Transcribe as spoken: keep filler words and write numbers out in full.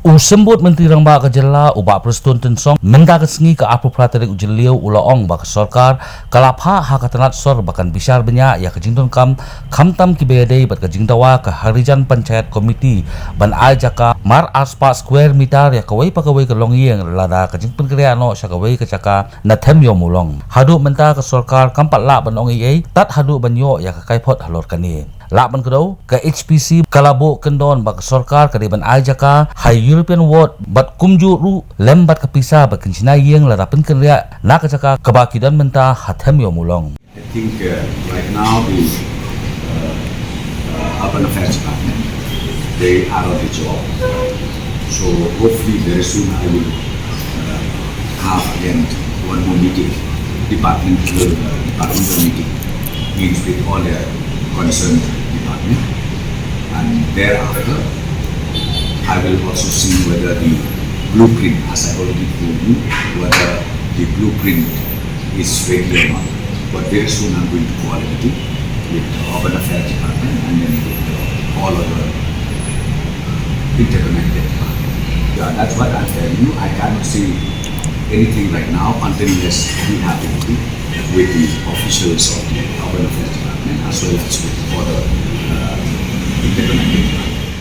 U Symbud Myntri Rangbah ka jylla, u Bah Prestone Tynsong, mynta ka sngi ka arphew phra tarik u Jylliew u la ong ba ka sorkar ka la phah ha ka tnat sor ba kan bishar bniah ïa ka jingdonkam khamtam kiba ïadei bad ka jingdawa ka Harijan Panchayat Committee ban ai jaka mar arspah square meter ïa kawei pa kawei ka longïing lada ka jingpynkynriah noh sha kawei ka jaka na Them Ïew Mawlong. Haduh mynta ka sorkar kam pat lah ban ong ei ei tad haduh ban ïoh ïa ka kaiphod halor kane. Lah ban kdew, ka H P C ka la buh kyndon ba ka sorkar ka dei ban ai jaka ha European Ward bad kumjuh ruh lem bad ka pisa ba kin shna ïing lada pynkynriah na ka jaka kaba ki don mynta ha Them Ïew Mawlong. I think uh, right now the uh, uh, Urban Affairs Department, they are on the job. So hopefully very soon I will uh, have again one more meeting, departmental uh, departmental meeting, means with all the concerned department, and thereafter I will also see whether the blueprint, as I already told you, whether the blueprint is ready or not. But very soon I'm going to call a meeting with the Urban Affairs Department and then with the, all other interconnected departments. Yeah, that's what I'm telling you. I cannot say anything right now until unless we have a meeting with the officials of the Urban Affairs Department as well as with other uh, interconnected departments.